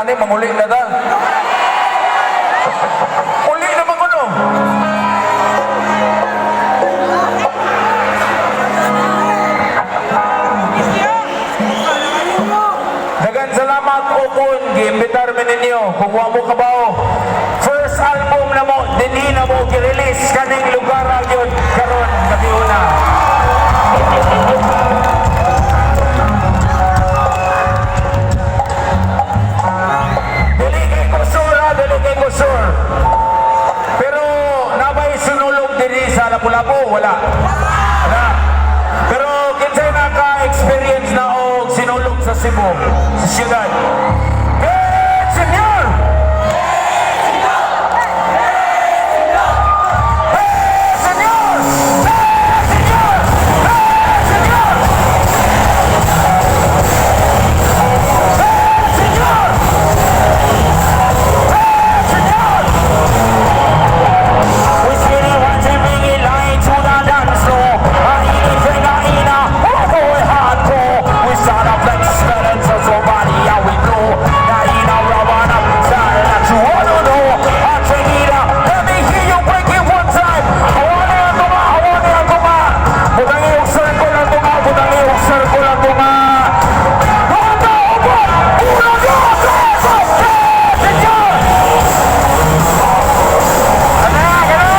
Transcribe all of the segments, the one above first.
ani, manguli na ta. Uli naman ko, no? Dagan salamat ukon giimbitar mi ninyo kung wa mo kabaw. First album na mo dinhi na mo gi-release kaning lugar gyud karon gabiuna. Dili kay kusur ha, dili kay kusur. Pero nabay sunulog dinhi sa Lapu-Lapu, wala. Wala. Pero kinsay naka-experience na og sinulog sa Cebu, sa siyudad? Good Senyor! Hey, Senyor! Hey, Senyor! Hey, Senyor! Hey, Senyor! Hey, Senyor! We see the ones who bring it light to the dance floor. I ain't a ina, oh boy, hardcore. We start up like spellings of somebody, how we blow. Na ina, rawana, style that you wanna know. I check it out, let me hear you break it one time. I want it, come on, I want it, come on. Butang iyong circle ang tunga, butang iyong circle ang tunga. Uno, uno, uno, dos, tres, tres, señor! Kana, kana!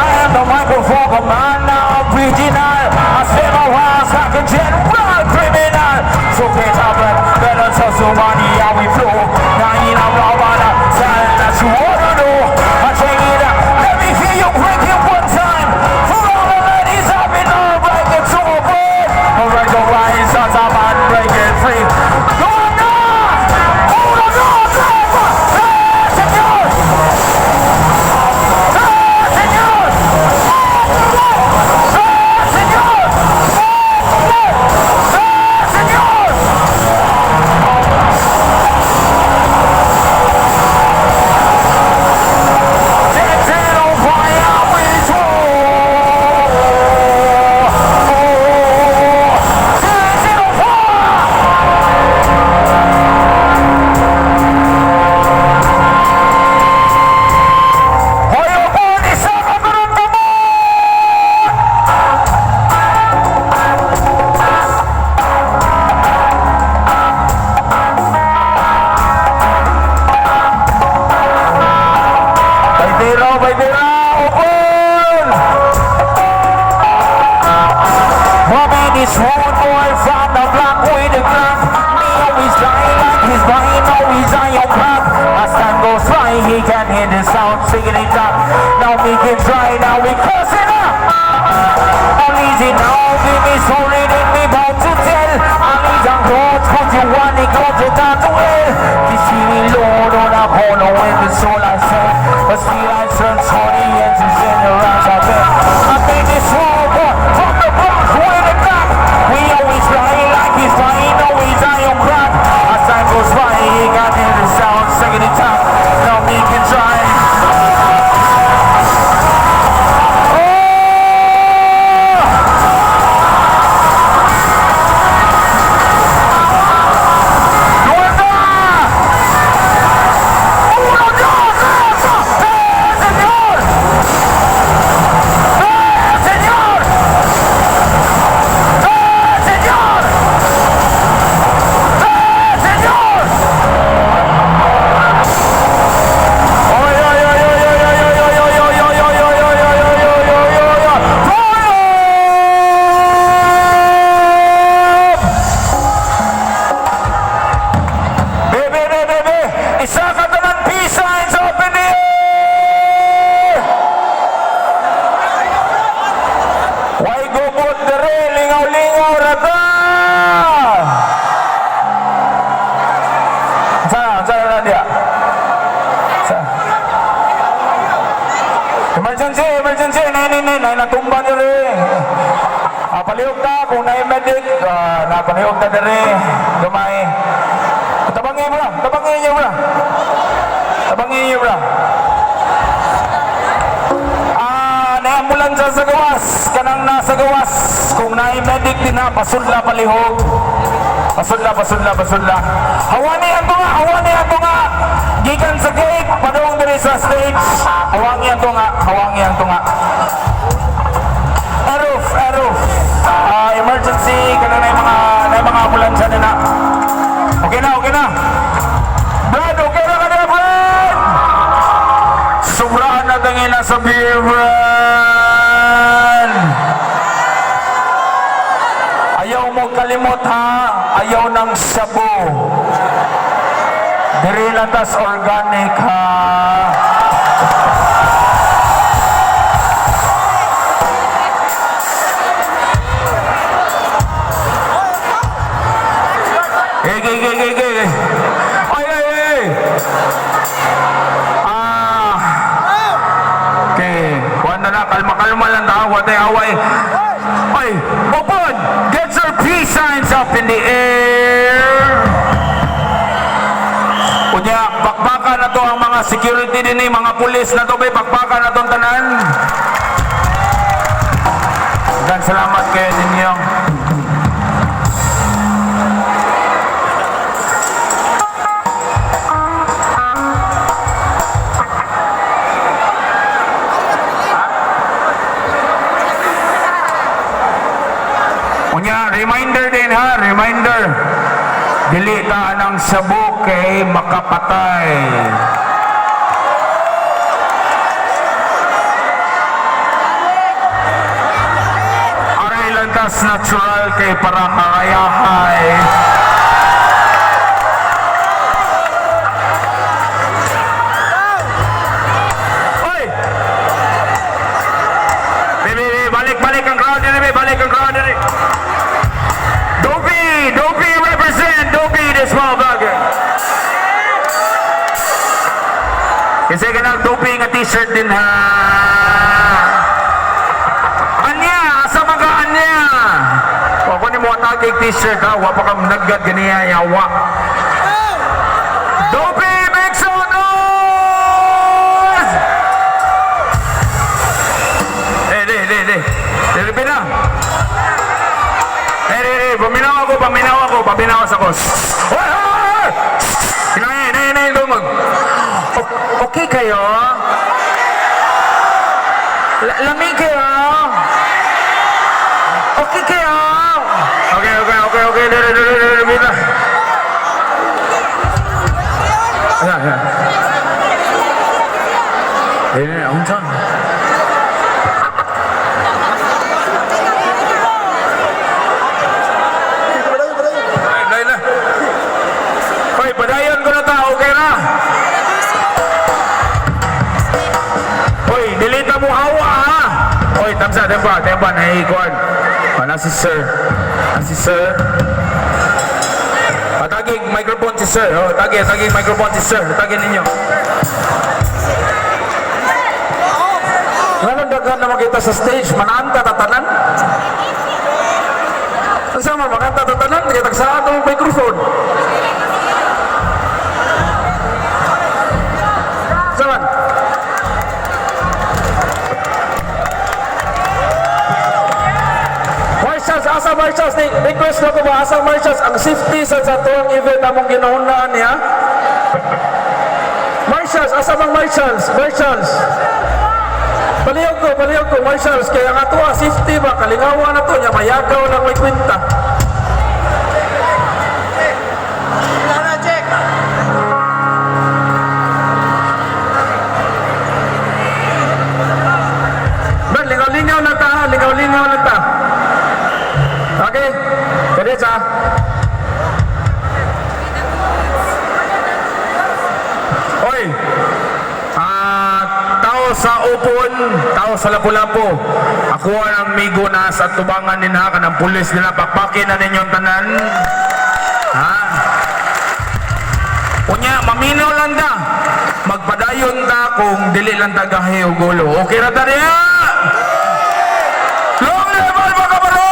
I am the microphone commander original. I spend my rhymes like a general criminal. So get up and better tell somebody how we flow. Now you know I wanna tell that you wanna know. I check it out. Let me hear you break it one time. For all the ladies I've been on, break it to a break. Break the rise, I'm on, break it free. Go on now! Uno, dos, tres, tres, señor! ¡Sí, señor! ¡Sí, señor! ¡Sí, señor! Dancing on fire with Dancing on fire! Hoy, upon isa ka karon kamot! Baydero, baydero, upon! Woman is rude boy from the block with the clock. Me always lying like he's lying, always on your clock. As time goes by, he can hear the sound singing it up. Now we can try, now we crossing up. All easy now, give me sorry, then me about to tell. I'm easy on roads, 'cause you want it, go to down to hell. You see me load on a corner when the soul I said. But still I search for the answers in the rounds I bet. I made this small boy from the block with a clock. We always lying like he's lying, always on your clock. As time goes by, he got in the sound, singing it top. Now we can try. Oh! ¡Nueva! ¡Uno, dos, tres, tres, señor! ¡Tres, señor! ¡Tres, señor! ¡Tres, señor! ¡Oy, oy, oy, oy, oy, oy, oy, oy, oy, oy, oy, oy, oy, oy, oy, oy, oy, oy, oy, oy! Fire! Be, be, be, be, be! Isa ka tanan peace signs up in the air! Why gubot dere, lingaw-lingaw rata! Sana, sana na dia. Sa. Emergency, emergency, nay, nay, nay, nay, natumba dere. Ah, palihog ta, kung na medic, ah, napalihog ta dere. Gamay. Tabangin mo lang, tabangin niyo mo lang. Tabangin niyo mo lang. Ah, na ambulansya sa gawas, kanang nasa gawas. Kung na medic din na, pasudla palihog. Pasudla, pasudla, pasudla. Hawani ang tunga, hawani ang tunga. Gikan sa gate, padung diri sa stage. Hawangi ang tunga, hawangi ang tunga. Aroof, aroof. Ah, emergency, kana na yung mga ambulansya nila. Okay na, okay na. Brad, okay na ka na, Brad! Sobraan na tangina sa beer, Brad! Ayaw mo kalimot ha, ayaw ng shabu. Diri lang tas organic ha. Hey, hey, hey, hey, hey. Ay, ay, ay. Ah. Okay. Kuha na na, kalma-kalma lang ta. Watay away. Ay, open! Get your peace signs up in the air! Unya, bakbaka na to ang mga security din eh, mga pulis na to, bay, bakbaka na tong tanan. Daghang salamat kayo ninyo. Unya, reminder din ha, reminder. Dili ta ng sabo kay makapatay. Aray lang tas natural kay para kakayahay. Oy! Bebe, bebe, balik, balik ang crowd diri, bebe, balik ang crowd diri. Dopey, Dopey represent, Dopey the small burger. Kasi ka na Dopey nga t-shirt din ha. Anya, asa man ka anya? O ko ni mo tagig t-shirt ha, wa pa ka naggat ganiya yawa. Dopey, make some noise! Eh, di, di, di. Di, di, na. Eh, eh, eh, paminaw ako, paminaw ako, paminaw ako. Hoy, hoy, hoy! Hinay, hinay, hinay, dungog. Okay kayo? Lamig kayo? Okay kayo? Okay. Dere, dere, dere, dere. Ayan, ayan. Eh, unsa? Ay, dahil na. Hoy, padayon ko na ta, okay na. Hoy, delete mo hawa ha. Hoy, tamsa, tempa, tempa, nahikuan. Ah, na si sir. Na si sir. Patagig microphone si sir. Oh, tagi, tagi microphone si sir. Tagi ninyo. Ngano daghan na makita sa stage, mananta tatanan. Ang sama, makanta tatanan, kaya tagsaan ang microphone. Saman. Marshals, asa marshals, ni request na ko ba, asa marshals, ang safety sa tuwang event among ginahunaan niya. Marshals, asa mang marshals, marshals. Palihog ko, marshals, kaya nga to, safety ba, kalingawa na to, niya, mayagaw lang may kwenta. Ben, lingaw-lingaw na ta, ha? Lingaw-lingaw na ta. Okay, Teresa. Oy, tao sa upon, tao sa Lapu-Lapu. Ako ang amigo na sa tubangan din ha, kanang pulis nila, pakpakin na ninyong tanan. Ha? Unya, maminaw lang ta. Magpadayon ta kung dili lang ta gahi o gulo. Okay ra ta niya? Long live Alpha Kabaro!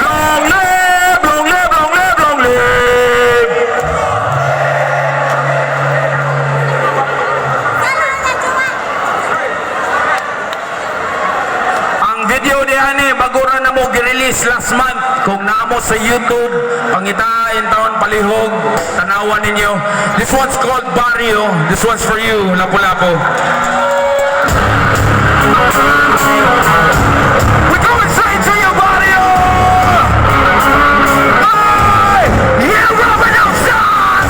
Long live! Long live! Long live! Long live! Ang video di ani bago ra na mo girili. na-release last month. Kung naa mo sa YouTube, pangita intawon palihog, tanawan ninyo. This one's called Barrio. This one's for you, Lapu-Lapu. We're going straight to you, Barrio! Hey! Yeah, Robin Nelson!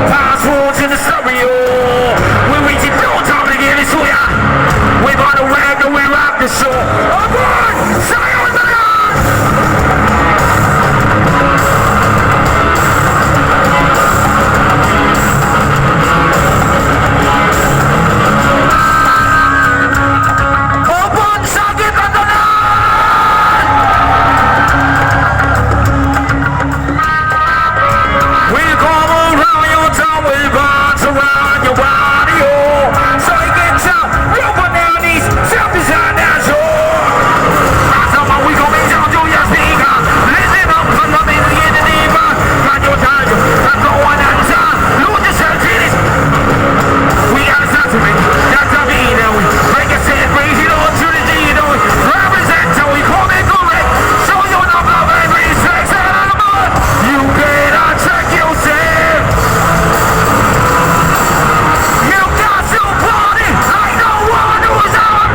Passwords in the stereo. We reaching no time to give it to ya. We bought a rag and we rock the show. Aboard! Sayaw na lang! Open! Sakit ang tanan! We come around your town, we bounce around your body, oh. So you get down, roll down these, self-design that show. We gon' down to your speaker. Listen up, 'cause I'm in the deeper. Got your time, I'm going outside. Lose yourself to this. We got a stop to it. That's a beat, and we break it, say it, raise it on to the G, you know. Represent till we call it correct. Show you enough love and respect. And I'm on. You better check yourself. You got to party like no one who's out.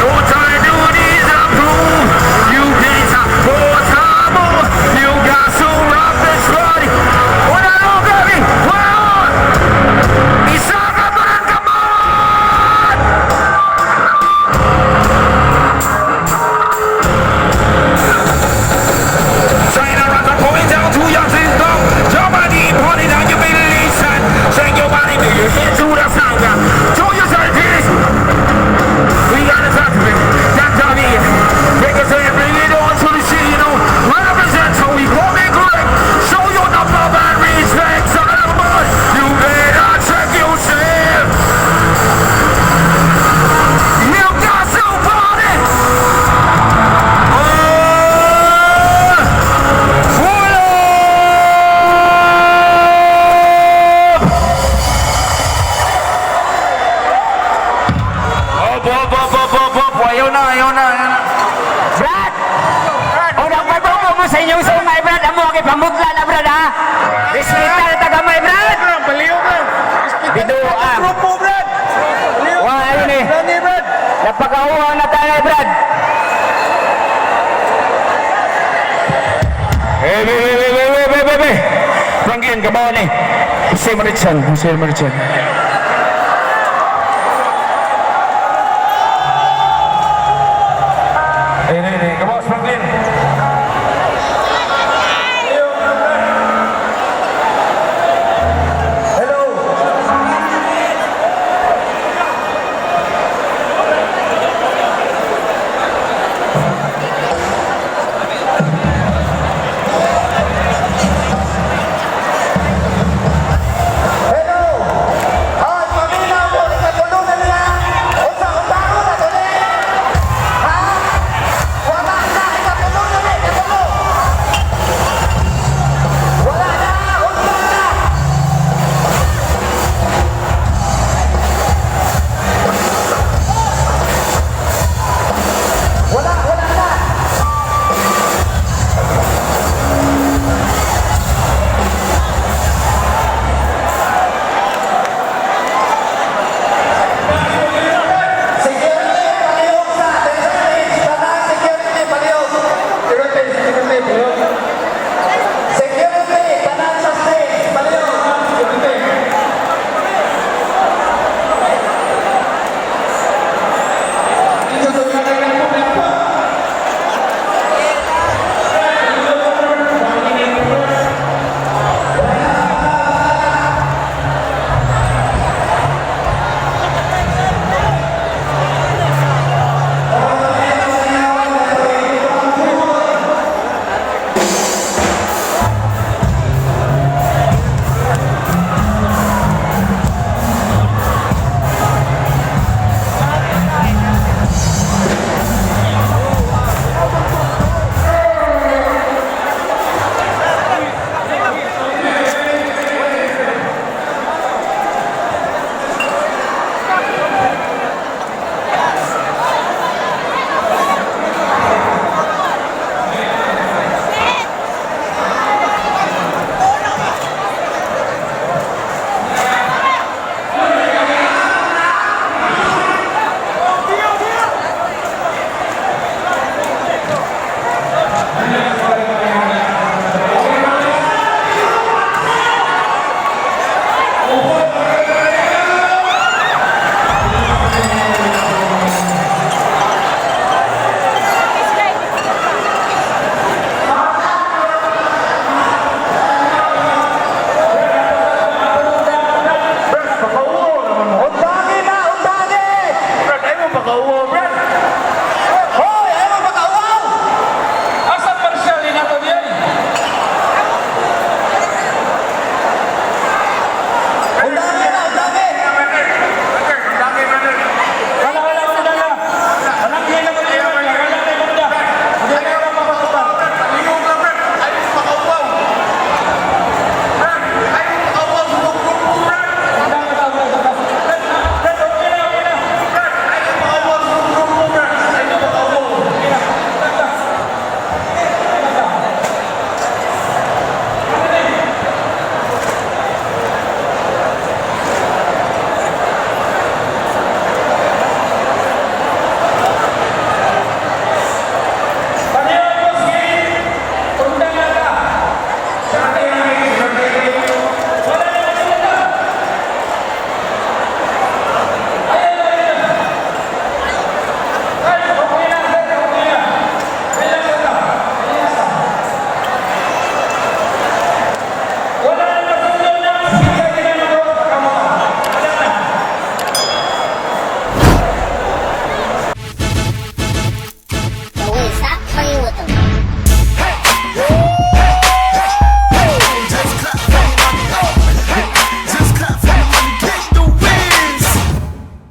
No time to disapprove. You can't stop for time. You got to rock this party. What I know, baby. What on? Isa ka pa rin, come on! China rock are going down to your system. Germany, party down your listen. Shake your body, move your head to the sound. Do yourself this. We got a touch of it. That's how it is. Take us and bring it on to the scene. Represent so we call it correct. Show you enough love and respect. Son of a boy, you better check yourself. You got to party. Oh, full up! Op, op, op, op, op, op. Ayaw na, ayaw na, ayaw na. Brad! O, nagpatubo mo sa inyong sungay, Brad. Amo, kay pamutla na, Brad, ha? Respetar ta gamay, Brad! Palihog lang. Biduan. Grupo, Brad. Palihog. Wah, ayun eh. Brad, Brad. Napakauhaw na tayo, Brad. Hey, hey, hey, hey, hey, hey, hey, hey. Franklin, kabaw ni. Jose Mari Chan, Jose Mari Chan.